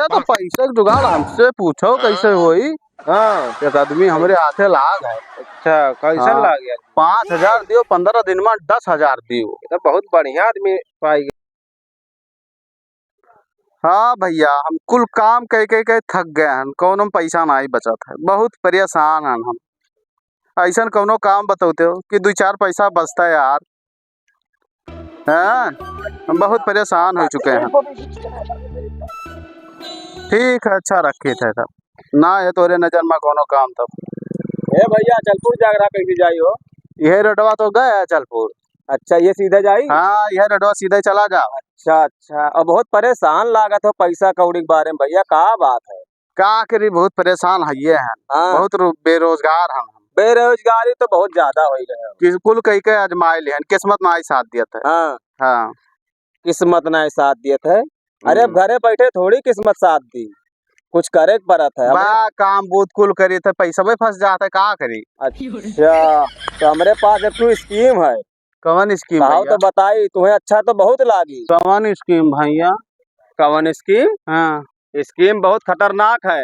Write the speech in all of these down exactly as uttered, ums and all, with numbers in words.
तो पैसा के जुगाड़ हमसे पूछो, कैसे होई? हाँ। एक आदमी हमरे हाथे लाग है। अच्छा, कैसन हाँ। लाग है? पाँच हजार दियो, पन्द्रह दिन में दस हजार दियो। ये तो बहुत बढ़िया आदमी पाई गए। हाँ भैया, हम कुल काम कइ, कइ, कइ थक गए हन, कौनो में पैसा नाहीं बचत है, बहुत परेशान हन हम। ऐसन कौनो काम बतौते हो कि दुइ चार पैसा बचता है यार। हाँ, हम बहुत परेशान हो चुके हैं। ठीक है, अच्छा रखित है तब। ना है तोरे नजर में कौनो काम तब। ए भैया, अचलपुर जागरा कैसे जाई हो? ये रोडवा तो गए अचलपुर। अच्छा, ये सीधा जाई? हाँ, ये रोडवा सीधा ही चला जाओ। अच्छा, अच्छा। अब बहुत परेशान लागत हो पैसा कौड़ी के बारे में भैया, का बात है? का करी, बहुत परेशान हइये हन। हाँ। बहुत रो-, बेरोजगार हन हम। बेरोजगारी तो बहुत ज्यादा होइ गए हो। कि कुल कई के आजमाए लेहन, किस्मत नाहीं साथ दियत है। हाँ। हाँ। किस्मत नाहीं साथ दियत है। अरे, अब हम्म। घरे बैठे थोड़ी किस्मत साथ दी, कुछ करे के पड़त है। हमरे बा, काम बूत कुल करी थे, पैसा में फंस जात है, का करी? अच्छा, तो हमरे पास एक ठो scheme है। कवन scheme कहो भैया? तो बताई, तुम्हें अच्छा तो बहुत लागी। कवन scheme भैया? कवन scheme? हाँ। Scheme बहुत खतरनाक है,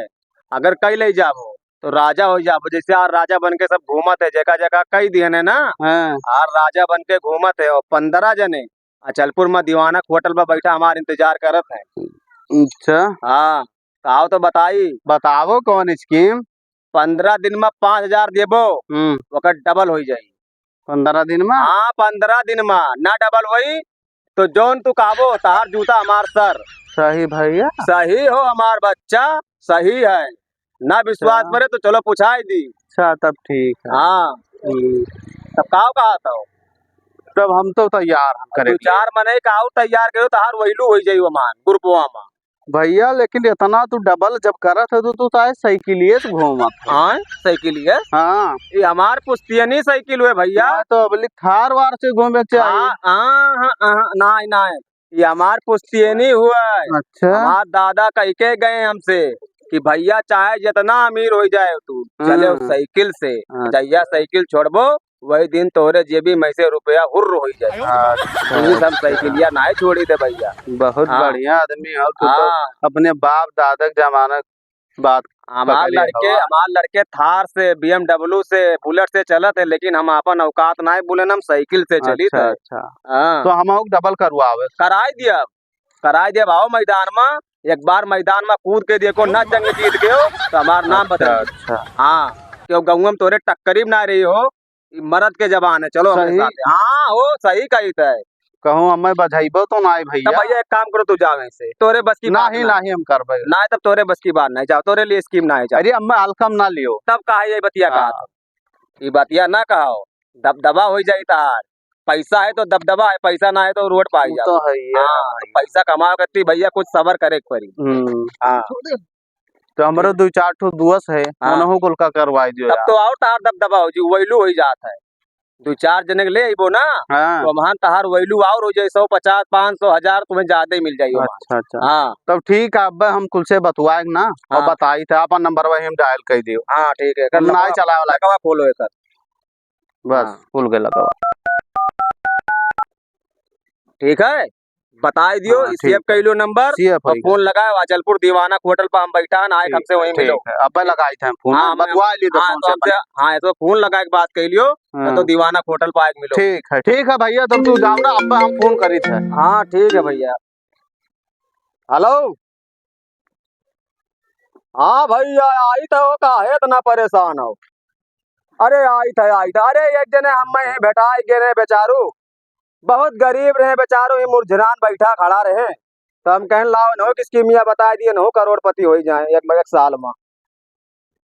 अगर कई ले जाबो तो राजा हो जाबो। जैसे आज राजा बन के सब घूमत है, जगह जगह कई दिहन है ना, हाँ। आज राजा बन के घूमत है और पन्द्रह जने अचलपुर में दीवाना होटल पर बैठा हमार इंतजार करत है। अच्छा। हाँ, तो आओ तो बताई। बताओ कौन scheme? पन्द्रह दिन में पाँच हजार देबो, हम्म। ओकर double होइ जाई। पन्द्रह दिन में? हाँ, पन्द्रह दिन में ना double होई तो जौन तू कहबो, तहार जूता हमार सर। सही भैया। सही हो हमार बच्चा, सही है। ना विश्वास अच्छा। परे तो चलो पुछाई दी। अच्छा, तब ठीक है। हाँ। हम्म। तब काव कहा था? तब हम तो तैयार हम अब करे दो के। चार मने का और तैयार करो, तहार वैल्यू होइ जाई ओमान, ग्रुपवा में। भैया, लेकिन इतना तू double जब करत है, तो तू तो साइकिलिए से घूमत है। हाँ, साइकिलिए? हाँ। ये हमार पुश्तैनी साइकिल हुए भैया। हाँ, तो अबली थार वार से घूमे चाहिए। हाँ, हाँ, हाँ, हाँ, नाहीं, नाहीं। ये हमार पुश्तैनी हुए। अच्छा। हमार दादा कह के गए हमसे कि भैया, चाहे जितना अमीर हो जाए तू, चले हाँ। साइकिल से। हाँ। जहिया साइकिल छोड़बो, वही दिन तोहरे जेबी में से रुपया हुर्र होइ जाए। अच्छा, पुलिस हम अच्छा। साइकिलिया नाहीं छोड़ी दे भैया। बहुत हाँ। बढ़िया आदमी हो तू तो। हाँ। अपने बाप दादा के जमाना के बात हमार पकड़े लड़के, हवा। हमार लड़के थार से, B M W से, बुलेट से चलत है, लेकिन हम आपन औकात नाहीं बोले ना, हम साइकिल से चली अच्छा, थे। अच्छा। हाँ। तो हम double करवावे। कराई दिया, कराई दिया। आओ मैदान में, एक बार मैदान में कूद के देखो, ना जंग जीत गयो तो हमार नाम अच्छा, बदल। अच्छा। हाँ, क्यों गाँव में तोरे टक्करी में ना रही हो, ई मर्द के जबान है, चलो हमरे सही। साथ। हाँ, हो सही कही थे। कहूँ हमें बझाइबो तो ना आई भैया। तब भैया एक काम करो, तू जाओ यहाँ से, तोरे बस की बात नाहीं, ना। नाहीं हम करबे। नाहीं, तब तोरे बस की बात नाहीं, जाओ, तोरे लिए scheme नाहीं, जाओ। अरे अम्मा हल्का में ना लियो। तब कहा ये बतिया कहा हाँ। था? ये बतिया ना कहो, दबदबा हो जाई तार। पैसा है तो दबदबा है, पैसा ना है तो रोड पे आई वो जाओ। तो है ही है हाँ, भाई। पैसा कमाओ करती भैया, कुछ सबर करे के पड़ी। हम्म। हाँ। तो हमरो दू चार ठो दोस्त है, हाँ। उनहु कुल का करवाई दियो तब यार। तो और तार दबदबा हो जी, वैल्यू हो जात है। दू चार जने के ले अइबो ना, हाँ। तो वहाँ तहार वैल्यू और हो जाई, सौ पचास, पाँच सौ, हजार तुम्हें ज्यादा ही मिल जाई वहाँ। अच्छा, अच्छा। हाँ। तब ठीक है, अब हम कुल से बतवाए ना, और हाँ। बताई थे, अपन नंबर वही हम डायल कर दियो। हाँ, ठीक है, कर हम ना लगा, चलावे वाला। लगा खोलो एकर। बस, हाँ। खुल गया लगा। ठीक है, बताई दियो, हाँ, ई सेव ठीक है। कर लियो नंबर सेव और होई गया। फोन लगाए, अचलपुर दीवाना होटल पर हम बैठा है, ना आए ठीक हमसे है, वहीं मिलो। ठीक है। अब लगाई थे हम फोन, हाँ, मैं, बतवा ली तो हाँ, फोन तो से हमसे, अपन। हाँ, तो फोन लगाए के बात कर लियो, हाँ। तो दीवाना होटल पर आए के मिलो। ठीक है, ठीक है भैया, तब तू जाओ ना, अब हम फोन करी थे। हाँ, ठीक है भैया। हेलो। हाँ भैया, आई तो हो, काहे इतना परेशान हो? अरे आई था, आई था। अरे एक जने हम में ही भेटाई गए रहे बेचारू, बहुत गरीब रहे बेचारू, ही मुरझरान बैठा खड़ा रहे। तो हम कहन लाओ, इन्हों किसकी मियाँ बताई दिए, इन्हों करोड़पति हो ही जाए एक, एक साल में।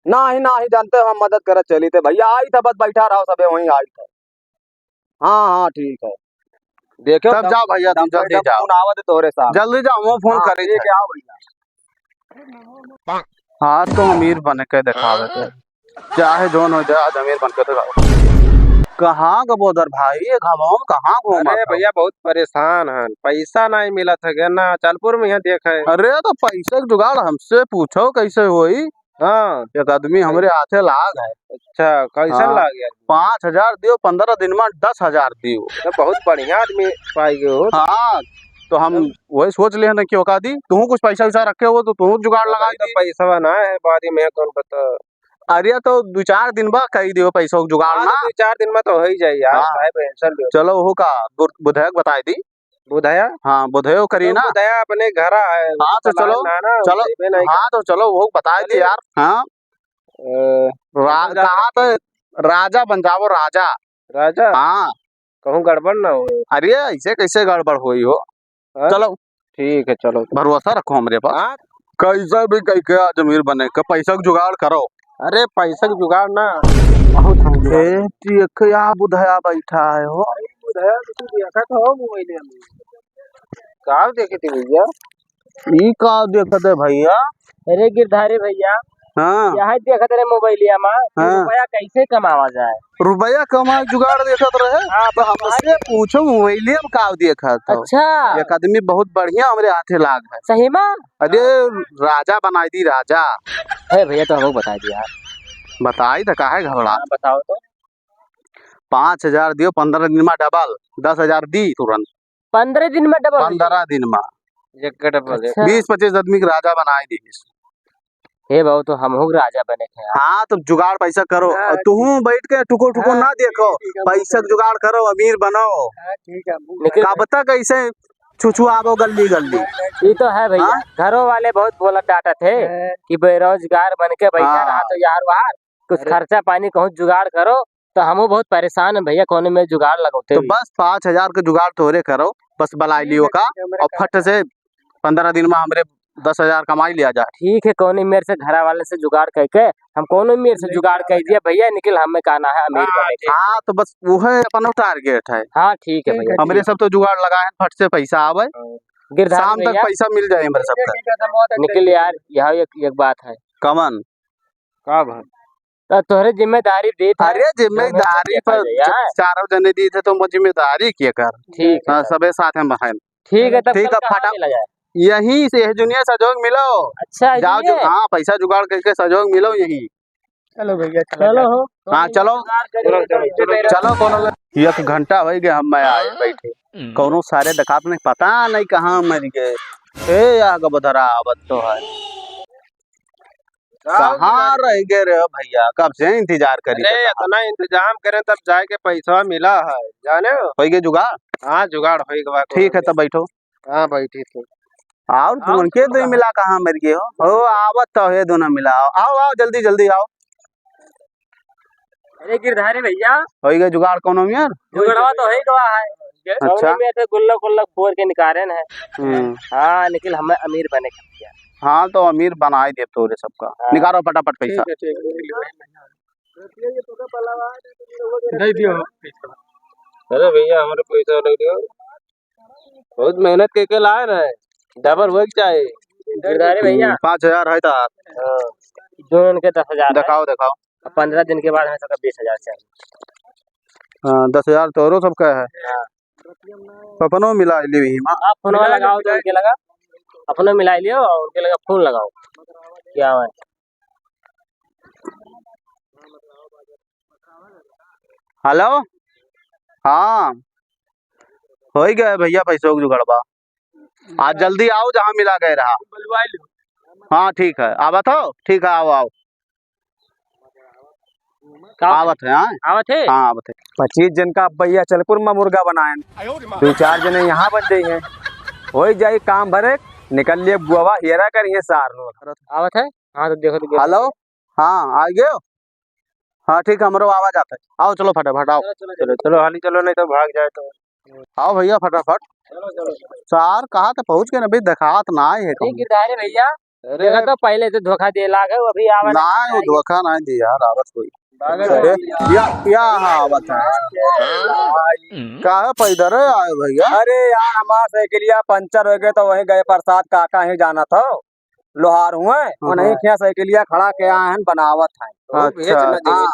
ना ही, ना ही जानते हो, हम मदद करत चली थे भैया, आई था, बस बैठा रहो सबे वहीं आई था। हाँ, हाँ, ठीक है। देखो, तब दम, जाओ भैया, तुम दम पे जल्दी दम जाओ। फोन आवा दे तोहरे साथ। जल्दी जाओ, वो फोन हाँ, करे ठीक थे। है, आओ भैया। हाँ, तो अमीर बन के दिखावे थे। चाहे जौन हो जाए, आज अमीर बन के दिखावे। कहाँ गबोदर भाई, ये घामों में कहाँ घूमत अरे हो? भैया, बहुत परेशान हन, पैसा नहीं मिलत है, ना अचलपुर में यहाँ देखे। अरे, तो पैसे के जुगाड़ हमसे पूछो, कैसे होई? हाँ। एक आदमी हमरे हाथे लाग है। अच्छा, कैसन हाँ। लाग है? पाँच हजार दियो, पन्द्रह दिन में दस हजार दियो। तो बहुत बढ़िया आदमी पाई गयो। हाँ, तो हम तब? वही सोच लेहे ना कि ओका दी, तुहूँ कुछ पैसा वैसा रखे हो तो तुहूँ जुगाड़ तो लगा भाई, तो दी। पैसवा ना है, बाद में कौन पता। अरे, तो दो चार दिन बा कही दियो पैसा के जुगाड़ हाँ, ना। तो दो चार दिन में तो हो ही जाई यार, हाँ। काहे टेंशन लियो? चलो, वो का बुध-, बुधया के बताई दी। बुधया? हाँ, बुधयो करी तो ना। बुधया अपने घर आए, हाँ, तो चलो, ना, ना, चलो, देबे नहीं हाँ, तो चलो, वो बताई दी अरे। यार। हाँ। अ, रा-, कहाँ पे राजा बन जाओ, राजा। राजा? हाँ। कहूँ गड़बड़ ना हो। अरे, ऐसे कैसे गड़बड़ होई हो? हाँ? चलो। ठीक है, चलो। भरोसा रखो हमरे पर। हाँ। कैसे भी कह के आज अमीर बने के पैसा के जुगाड़ करो। अरे, पैसा के जुगाड़ ना, बहुत हम जुगाड़। ए, देख, या बुधया बैठा है हो। अरे, बुधया तो तू देखा तो हो मोबाइल में। का देखे थे भैया? ई का देखत है भैया? अरे गिरधारी भैया, हाँ। यही देखत रहे मोबाइलिया में कि हाँ। रुपया कैसे कमावा जाए। रुपया कमाए जुगाड़ देखत रहे? हाँ, तो हमसे पूछो मोबाइलिया में का देखत हो? अच्छा। एक आदमी बहुत बढ़िया हमरे हाथे लाग है। सही में? अरे राजा बनाई दी राजा। है भैया, तो हमको बताई दी यार। बताई तो काहे घबरा? हाँ, बताओ तो। पाँच हजार दियो, पन्द्रह दिन में डबल, दस हजार दी तुरंत। पन्द्रह दिन में डबल हो जाए? पन्द्रह दिन में। एक डबल, एक अच्छा। बीस पच्चीस आदमी के राजा बनाई दी। हे बाबू, तो हमहू के राजा बने के हैं। हाँ, तो जुगाड़ पैसा करो। हाँ, और तुहूँ बैठ के टुको टुको हाँ, ना देखो, ठीक है, पैसा के जुगाड़ करो, अमीर बनो। हाँ, ठीक है, हम निकल कब तक ऐसे छुछुआबो गल्ली गल्ली? ये तो है भैया, हाँ? घरों वाले बहुत बोलत डांटत है हाँ। कि बेरोजगार बन के बैठा हाँ। रहा तो यार वार, कुछ अरे। खर्चा पानी कहूँ जुगाड़ करो, तो हमहू बहुत परेशान है भैया, कौनो में जुगाड़ लगौते तो भी। बस पाँच हजार के जुगाड़ तोहरे करो, बस बलाई लियो का, और फट से पन्द्रह दिन में हमरे दस हजार कमाई लिया जा। ठीक है, कौनो मेर से घरा वाले से जुगाड़ करके, हम कौनो मेर से जुगाड़ कर दिया भैया, निकल हमें कहना है अमीर हाँ, बने के। हाँ, तो बस वो है अपनो टारगेट है। हाँ, ठीक है ठीक भैया, है, हमरे ठीक। सब तो जुगाड़ लगाए हैं, फट से पैसा आवे, गिरधारी शाम तक भैया। पैसा मिल जाए हमरे सबका। निकल यार, यह एक, एक बात है। कमन? का भा? तो तोहरे जिम्मेदारी देत है। अरे, जिम्मेदारी देखा पर जाए, हाँ। च-, चारों जने दी थे, तो वो जिम्मेदारी के कर? ठीक है, हाँ, तब। सबे साथ में बहाएम। ठीक है, तब ठीक कल है, कहाँ फटा-, मिला जाए? यहीं से, यह जुनिया सहयोग मिलो। अच्छा, जाओ, जुनिया? जो, हाँ, पैसा जुगाड़ करके सहयोग मिलो यहीं। चलो भैया, चलो चलो जाओ। हो। हाँ, चलो। चलो, चलो, चलो। चलो, कौनो एक घंटा हो गया, हम मैं आए बैठे। कौनो सारे देखात नहीं, पता नहीं कहाँ मर गए। ए, आगे बधरा आवत तो है। कहाँ रह गए रे भैया, कब से इंतजार करी अरे, थे। इतना इंतजाम करें, तब जाए के पैसा मिला है, जाने हो? होई गए जुगाड़? हाँ, जुगाड़ होई गवा, ठीक है, तब बैठो। हाँ, बैठी थे। और आओ, तुमन के आओ, दो मिला कहाँ मर गए हो? हो, आवत तो है, दोनों मिला। आओ, आओ, आओ, जल्दी, जल्दी आओ। अरे गिरधारी भैया। होई गए जुगाड़ कौनो में यार? जुगाड़वा तो होई गवा है। अच्छा। कौनो में से गुल्लक उल्लक फोड़ के निकाले हैं। हम्म। हाँ, लेकिन हमें अमीर बने के भैया। हाँ, तो अमीर बनाई दे तोरे सबका। हाँ। निकालो फटाफट पैसा। ठीक है, ठीक है। दे दियो पैसा। अरे भैया, हमारे पैसा दे दियो। बहुत मेहनत करके लाए ना, डबल होए के चाहे। गिरधारी भैया। हम्म, पाँच हजार है तो। हाँ। दोनों के दस हजार है। दिखाओ, दिखाओ। अब पन्द्रह दिन के बाद हमें सबका बीस हजार चाहिए। हाँ, दस हजार तोरो सबका है। हाँ। अपनो मिला लियो ही माँ। आप फोनवा लगाओ तो उनके लगा, अपनो मिला लियो और उनके लगा फोन लगाओ। क्या है? हेलो, हाँ, होई गए भैया पैसों के जुगाड़वा। आज जल्दी आओ, जहाँ मिला गए रहा। हाँ, ठीक है, आवत हो, ठीक है, आओ, आओ। का आवत है, हाँ? आवत है? हाँ, आवत है। पच्चीस जन का भैया चलपुर में मुर्गा बनाएन, दो चार जने यहाँ बन जाई हैं, हो ही जाई काम भरे, निकल लिए बुआवा हेरा कर ये सार लोग। आवत है? हाँ, तो देखो, तो देखो। हेलो, हाँ, आ गए हो? हाँ, ठीक है, हमरो आवाज आता है। आओ, चलो फटाफट, आओ। चलो, चलो, चलो, चलो, हाली चलो, नहीं तो भाग जाए तो। आओ भैया, फटाफट। चलो, चलो, चलो। सार, कहाँ के पहुँच गए ना, अभी देखात ना आए है अरे, कहूँ। गिरधारी भैया, अरे। देखा तो पहले से धोखा दे लाग है, अभी आवा ना नहीं, वो आए। धोखा नहीं दे यार, आवत कोई। भागल अरे, भैया। या, या, हाँ, आवत है। का है, पैदल है आए भैया? अरे यार, हमार साइकिलिया पंचर हो गए, तो वहीं गए प्रसाद काका ही जाना था। लोहार हुए, हाँ, उन्हीं हाँ। के यहाँ साइकिलिया खड़ा के आए हैं, बनावत हैं। अच्छा। हाँ।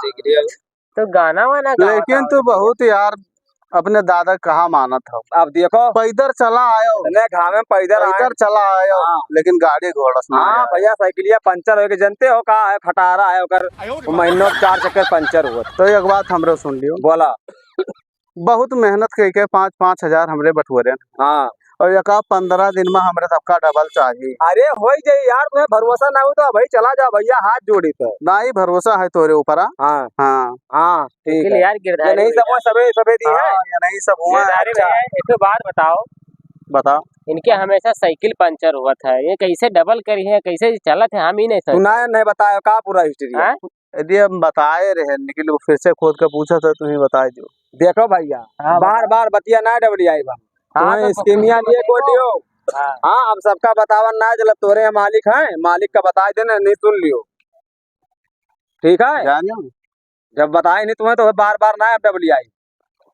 तो गाना वाना गावत लेकिन है। तू बहुत यार अपने दादा कहा मानत हो। अब देखो। पैदल चला आयो। इतने घामे में पैदल आए। पैदल चला आयो, हाँ। लेकिन गाड़ी घोड़ा से ना हाँ, आयो। भैया, साइकिलिया पंचर होके जनते हो का है, खटारा है ओकर, महीनों के चार चक्कर पंचर हुआ। तो एक बात हमरो सुन लियो। बोला। बहुत मेहनत कइके पाँच, पाँच हजार हमरे बटोरे। हाँ। और एका पन्द्रह दिन में हमरे सबका डबल चाही। अरे, होई जाई यार, तुम्हें भरोसा ना हो तो अबही चला जाओ भैया, हाथ जोड़ी तो। नाही, भरोसा है तोरे ऊपर, हाँ। हाँ। हाँ, हाँ, ठीक लेकिन है। यार, ये गिरधारी नहीं सब भैया। हुआ, सबे, सबे दी है। हाँ, ये नहीं सब हुआ है। गिरधारी अच्छा। भैया, एक ठो बात बताओ। बताओ। इनके हमेशा साइकिल पंचर होत है, ये कैसे डबल करी है, कैसे चलत है, हम ही नहीं तू समझ ना, नहीं बतायो का पूरा हिस्ट्री है? हाँ? यदि हम बताए रहे, लेकिन वो फिर से खोद के पूछा था, तुम्हें बताए दो। देखो भैया, हाँ, बार बताओ। बार बतिया ना डबलियाई बा। हाँ, तुम्हें तो स्कीमिया लिए को दियो। हाँ। हाँ, अब सबका बतावन ना, जब तोरे मालिक हैं, मालिक का बताए देना, नहीं सुन लियो। ठीक है? जानियो। जब बताए नहीं तुम्हें, तो बार बार ना डबलियाई।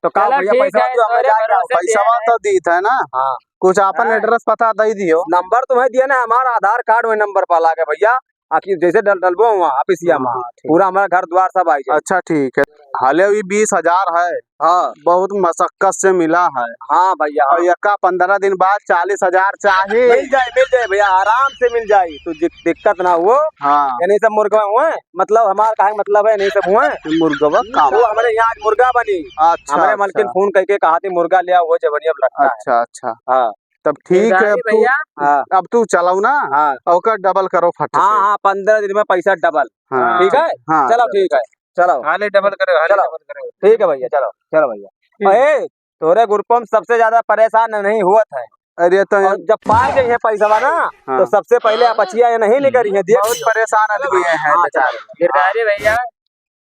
तो का चलो, भैया, ठीक पैसा है, जो हमें तोरे जाए का? भरोसे पैसा दिया है। तो दीत है ना? हाँ। कुछ आपन हाँ। एड्रेस पता दे दियो। नंबर तुम्हें दिया ना, हमारा आधार कार्ड वही नंबर पर लागे भैया। आखिर जैसे डल-, डलबो हुआ ऑफिसिया में, हाँ, ठीक। पूरा हमारा घर द्वार सब आई जाए। अच्छा, ठीक है। हले भी बीस हजार है। हाँ। बहुत मशक्कत से मिला है। हाँ भैया, और हाँ। एका पन्द्रह दिन बाद चालीस हजार चाही। मिल जाए, मिल जाए भैया, आराम से मिल जाए, तो दि-, दिक्कत ना हो। हाँ। यानी सब मुर्गा हुए, मतलब हमार काहे मतलब है, नहीं सब हुए। ये मुर्गवा का वो हमारे यहाँ आज मुर्गा बनी। अच्छा, हमारे अच्छा। मलकिन फोन करके कहा थी, "मुर्गा ले आओ, वो जबनिया रखा है।" अच्छा, अच्छा। हाँ। तब ठीक है, गिरधारी अब तू, भैया। हाँ। अब तू चलाओ ना, हाँ। ओकर डबल करो फट से। हाँ, हाँ, पन्द्रह दिन में पैसा डबल। हाँ। ठीक है? हाँ। चलो, ठीक है, चलो। हाले डबल करो, हाले चलो। डबल करो। ठीक है भैया, चलो, चलो भैया। ठीक। ए, तोरे ग्रुप में सबसे ज्यादा परेशान नहीं हुआ था। अरे तो और जब पार गई है पैसा ना, हाँ। तो सबसे पहले अपचिया ये नहीं निकली है, देख बहुत लियो। परेशान आदमी है, है हाँ, बेचारे। चलो। गिरधारी भैया।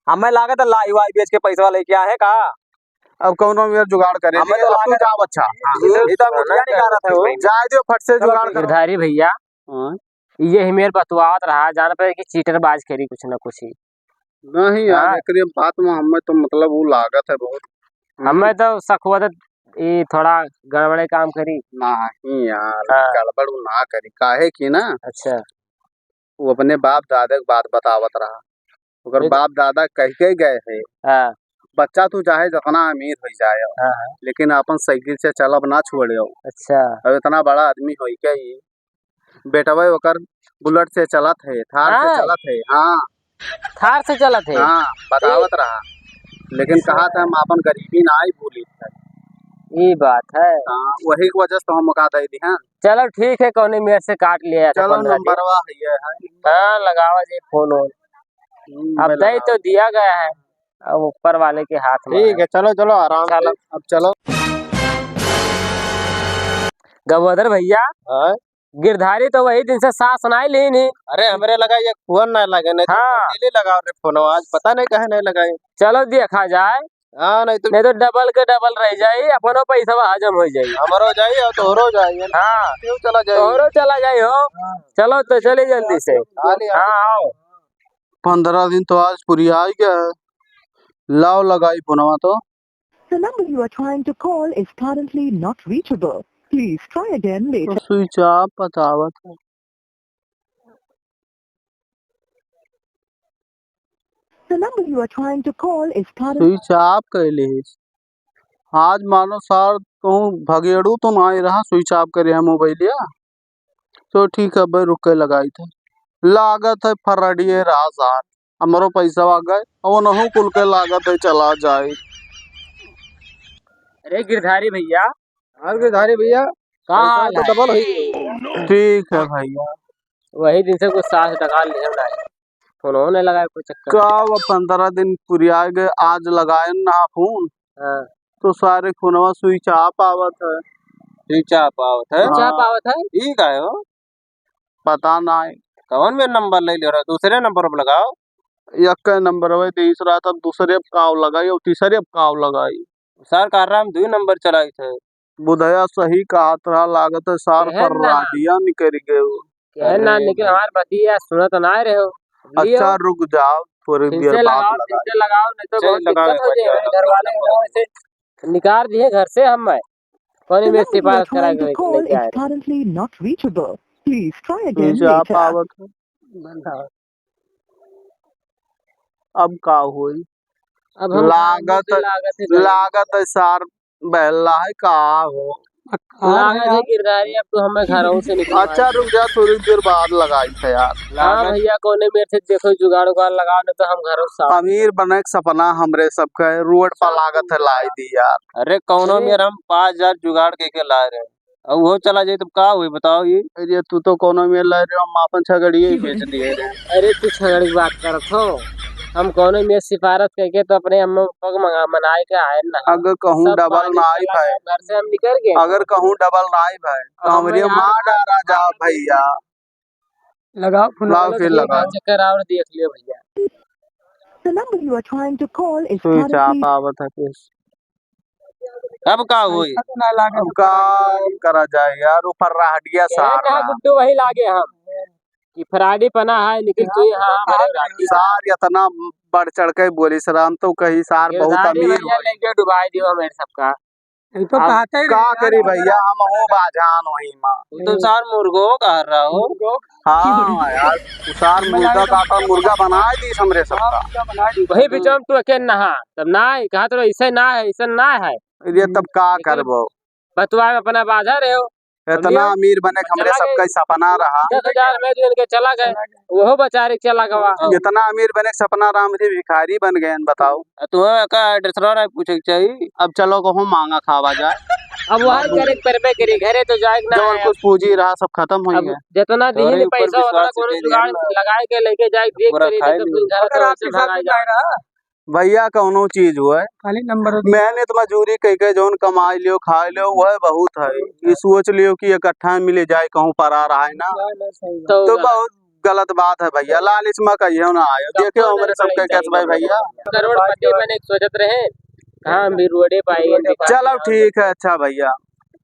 हमें लागत है लाई वाई बेच के पैसा लेके आए हैं का? अब कौनो मेर जुगाड़ करे हमें लिए, तो अब तू लागत जाओ, अच्छा। हाँ, ये तो हम मुखिया नहीं कह रहा था वो। जाए दियो, फट से चलो, जुगाड़ ठीक है। करो। गिरधारी भैया, हाँ। ये ही मेर बतुआवत रहा, जान पे कि चीटरबाज करी कुछ ना कुछ ही। नहीं यार, हाँ। एकरे बात में हमें तो मतलब वो लागत है बहुत। हम्म। हमें तो शक हुआ था, ये थोड़ा गड़बड़े काम करी। नहीं यार, हाँ। गड़बड़ वो ना करी, काहे कि ना, अच्छा। वो अपने बाप दादा के बात बतावत रहा। ओकर बाप दादा कह के गए हैं, हाँ। बच्चा तू चाहे जितना अमीर हो जाए, हाँ, हाँ। लेकिन अपन साइकिल से चलब ना छोड़े। अच्छा। अब इतना बड़ा आदमी होई के ही बेटवा ओकर बुलेट से चलत है, थार से हाँ। चलत है, हाँ। थार से चलत है? हाँ, बतावत रहा। लेकिन अच्छा। कहा था हम अपन गरीबी ना ही भूली। ई बात है। हाँ, वही की वजह से तो हम ओका दे दी, हाँ। चलो ठीक है, कौने मेर से काट लिया था चलो, पन्द्रह दिन। नंबरवा है ये है। हाँ, लगावा जी फोन वोन। हम्म, अब मैं दे लगावा। तो दिया गया है, अब ऊपर वाले के हाथ में ठीक है। है, चलो, चलो, आराम से। चलो। अब चलो। गंगाधर भैया, हाँ? गिरधारी तो वही दिन से सास नाई लीन ही। अरे, हमरे लगा ये फोन ना लगे, नहीं तो हाँ। डेली लगाओ रे फोन, आज पता नहीं कहे नहीं लगाए। चलो देखा जाए। हाँ, नहीं तो नहीं तो डबल के डबल रह जाई, अपनो पैसा हजम हो जाई। हमरो जाई और तोहरो जाई, है ना? हाँ। क्यों चला जाई? तोहरो चला जाई हो। हाँ। चलो तो चली जल्दी से। हाँ, ले आओ। हाँ, आओ। पन्द्रह दिन तो आज पुरिया ही गया है। लाओ लगाई फोनवा तो। The number you are trying to call is currently not reachable. Please try again तो later. स्विच ऑफ बतावत है। The number you are trying to call is currently स्विच ऑफ कर लेहिस। आज मानो सार कहूँ भगेड़ू तो ना ही रहा, स्विच ऑफ करे है मोबाइलिया। तो ठीक है भाई, रुक के लगाई थे। लागत है फरडिए रहा सार, हमरो पैसा आ गए, अब नहु कुल के लागत है चला जाए। अरे गिरधारी भैया। हाँ गिरधारी भैया, का पैसा हाल तो है? डबल होई। ठीक है भैया। वही दिन से कुछ सास डकाल लिहल ना है। फोनो नहीं लगाए कोई चक्कर। का वो पन्द्रह दिन पुरिया गए, आज लगाए ना फोन। हाँ। तो सारे फोनवा स्विच ऑफ आवत है। स्विच ऑफ आवत है? स्विच ऑफ हाँ। आवत है? ई का है हो? पता नहीं। कौन में नंबर ले ले रहा? दूसरे नंबर पर लगाओ। एक नंबर में तीसरा, तब दूसरे पे काव लगाई और तीसरे पे काव लगाई। सर का राम दुई नंबर चलाई थे। बुधया सही कहत रहा, लागत है सार कहे ना। फर्राडिया निकल गए हो। कहे ना, अरे लेकिन भाई। हमार बतिया सुनत ना रहे हो। लियो। अच्छा, रुक जाओ, थोड़ी फिर देर से बाद लगाओ, फिर लगाई। से लगाओ, नहीं तो चल, बहुत लगाओ दिक्कत हो एक बार, जाए। लगाओ। घर वाले हैं, ऐसे निकाल दिए घर से हम, मैं कौन The में number you are सिफारिश करा trying के to call लेके is आए। Currently not reachable. Please try again स्विच ऑफ later. आवत है। अब का होई? अब हम लागत, मुझे लागत है गलत। लागत है सार बहला है का हो? का लागत है यार? गिरधारी, अब तो हमें घरों से निकलवा अच्छा, दे। रुक जा, थोड़ी देर बाद लगाई थे यार। हाँ लागत भैया, कौने मेर से देखो जुगाड़ उगाड़ लगाओ, नहीं तो हम घरों से साफ अमीर बने के सपना हमरे सबका है, रोड पर सब लागत है, लाई दी यार। अरे, कौनो अरे। मेर हम पाँच हजार जुगाड़ के, के लाए रहे। अब वो चला जाई तब का होई बताओ ये? अरे तू तो कौनो मेर ला रहे हो, हम आपन छगड़िए ही बेच दिए रहे। अरे तू छगड़ी की बात करत हो, हम कौनो मेर सिफारस करके तो अपने अम्मा पापा को मंगा, मनाए के आए ना। अगर कहूँ सब डबल बाजी ना आई चला भाई, गया, घर से हम निकल गए। अगर कहूँ डबल ना आई भाई, तो अब हमरे मैं मार यार डारा जा भैया। लगाओ फोन, लगाओ, फिर लगाओ। चक्कर और देख लियो भैया। The number you are trying to call is स्विच ऑफ currently आवत है कुछ। अब का होई? पैसा तो ना लागे अब तो का करा जाए यार, ऊपर राहडिया ए, सार कहा रहा। गुड्डू वही लागे हम कि फराडी पना है, लेकिन तू यहाँ हमारे राहडी सार इतना बढ़ चढ़ के बोली सर, हम तो कही सार ये बहुत राहडी अमीर भैया होई। लेके डुबाई दियो मेरे सबका। ये तो अब कहते ही का रहे करी यार, भैया, हम हो बाजान वही माँ। तू तो सार मुर्गो कह रहा हो। मुर्गो। हाँ यार, तू सार मुर्गा काटा, मुर्गा बनाए दीस हमरे सबका। हाँ, मुर्गा बनाए दीस। वही बीच में तू अकेले नहा, तब ना है, कहा तो ऐसे ना है, ऐसे ना है। ये तब का लेकिन करबो? बतुआ में अपना बाधा रहे हो। इतना अमीर बने के हमरे सबका सपना रहा। दस हजार में जो इनके चला गए, वो बेचारे चला गवा। इतना अमीर बने के सपना रहा, हमरे भिखारी बन गए, बताओ। आ, तुम्हें का एड्रेस रहा है पूछे के चाहिए। अब चलो कहूँ मांगा खावा जाए। अब वही करे के परबे करी, घरे तो जाए के ना जवन है। कुछ पूंजी रहा सब खत्म हो अब गया। जितना दी तोरे ऊपर पैसा उतना विश्वास कोनो कइले जुगाड़ हम ना। लगाए के लेके जाए के देख पूरा करी, खाए तो लियो। फिर घर अगर तो आपके वैसे साथ भगाए में जा। जाए रहा, भैया कौनो चीज हुए, खाली नंबर दे। मेहनत मजूरी कइके जौन कमाई लियो, खाए लियो, वह बहुत है। ये सोच लियो कि इकट्ठा मिले जाए, कहूँ परा रहा है ना, ना, ना, सही बात। तो तो गलत। बहुत गलत बात है भैया, लालच में कहियो ना आयो। तो देखियो हमरे सबके कैसे भाई भैया। करोड़पति बने के सोचत रहे, कहाँ हम भी रोडे पे आए हैं, चलो ठीक है, अच्छा भैया।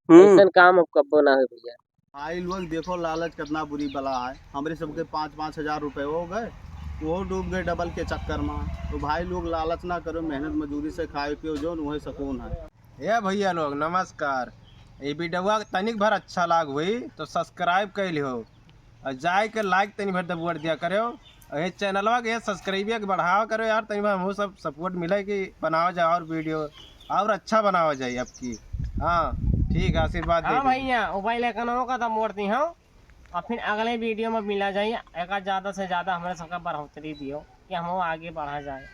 हम्म। ऐसन काम अब कब्बो ना हो भैया। भाई लोग देखो लालच कितना बुरी बला है। हमरे सबके पाँच पाँच हजार रुपये हो गए, वो डूब गए डबल के चक्कर में। तो भाई लोग लालच ना करो, मेहनत मजूरी से खाए पियो जौन, वही सुकून है। ए भैया लोग नमस्कार, ये वीडियोवा तनिक भर अच्छा लाग हुई तो सब्सक्राइब कर लियो और जाए के लाइक तनी भर दबुअर दिया करो और ये चैनलवा के सब्सक्राइबिया के बढ़ावा करो यार, तनी भर हमहू सब सपोर्ट मिले कि बनावा जाए और वीडियो और अच्छा बनावा जाए आपकी। हाँ ठीक है, आशीर्वाद दे हाँ दीजिए। भैया, मोबाइल एकनवा का तो मोड़ दी हूँ और फिर अगले वीडियो में मिला जाइए। एक ज़्यादा से ज़्यादा हमारे सबका बढ़ोतरी दियो कि हम आगे बढ़ा जाए।